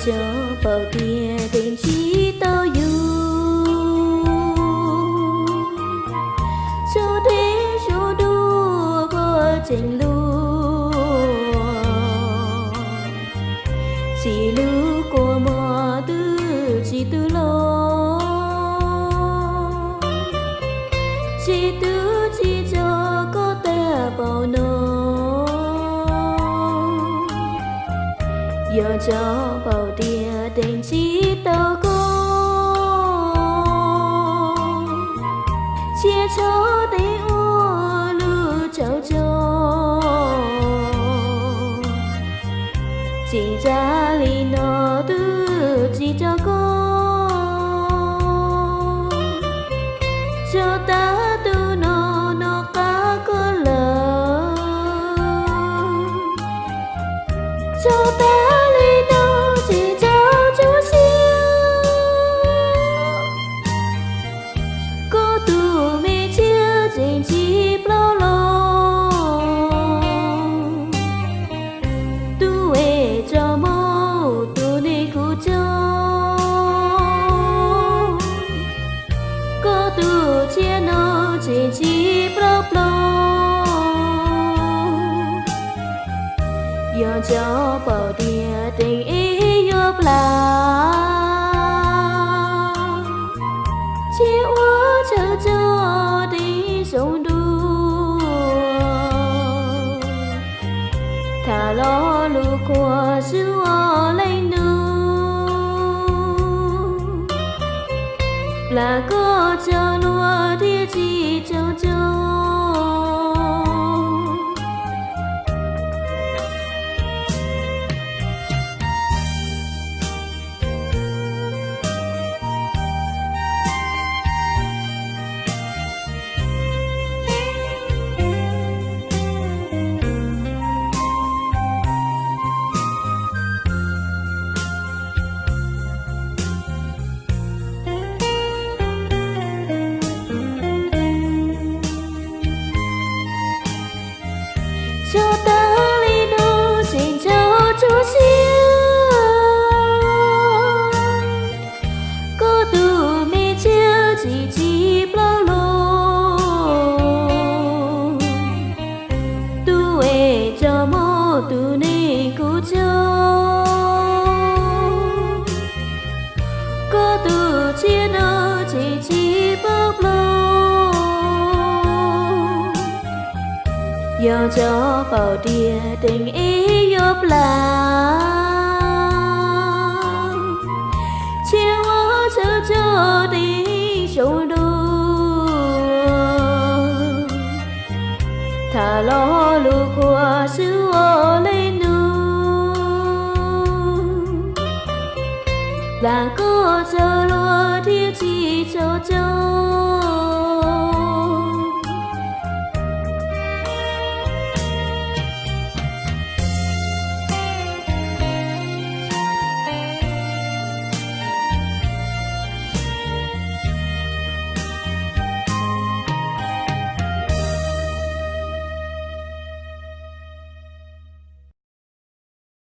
Cov paus tias teem tsis tau yug, txhua teb zoo dua puag tseem luag, txij lub kua muag twb tsis tu los, tsis tu tsis tso koj tag paus no. Yog cov paus tias teem tsis tau koj, cia txhob teem ua lub tsaus tso. Txij tsa li no twb tsis tso koj, tso tag tus no no qab koj lawm. Tso tag li no tsis txaus tsuj sia, koj tus me ntxhais tseem tsis plaub los, tus es tso mus tus neeg kuv coj, koj tus tsiaj no tseem tsis plaub plaub. Yog cov paus tias teem es yuav plam, cia ua tsaus tso teem zoo dua, tham lo lus qhuas sib ua leej nus, plam koj tsaug luag thiaj tsis tsaug tso. Tso tag li no tseem txaus tsuj sia, koj tus me ntxhais tseem tsis plaub los, tus es tso mus tus neeg kuv coj, koj tus tsiaj no tseem tsis plaub plaub. Yog cov paus tias teem es yuav plam, cia ua tsaus tso teem zoo dua, tham lo lus qhuas sib ua leej nus, plam koj tsaug luag thiaj tsis tsaug tso.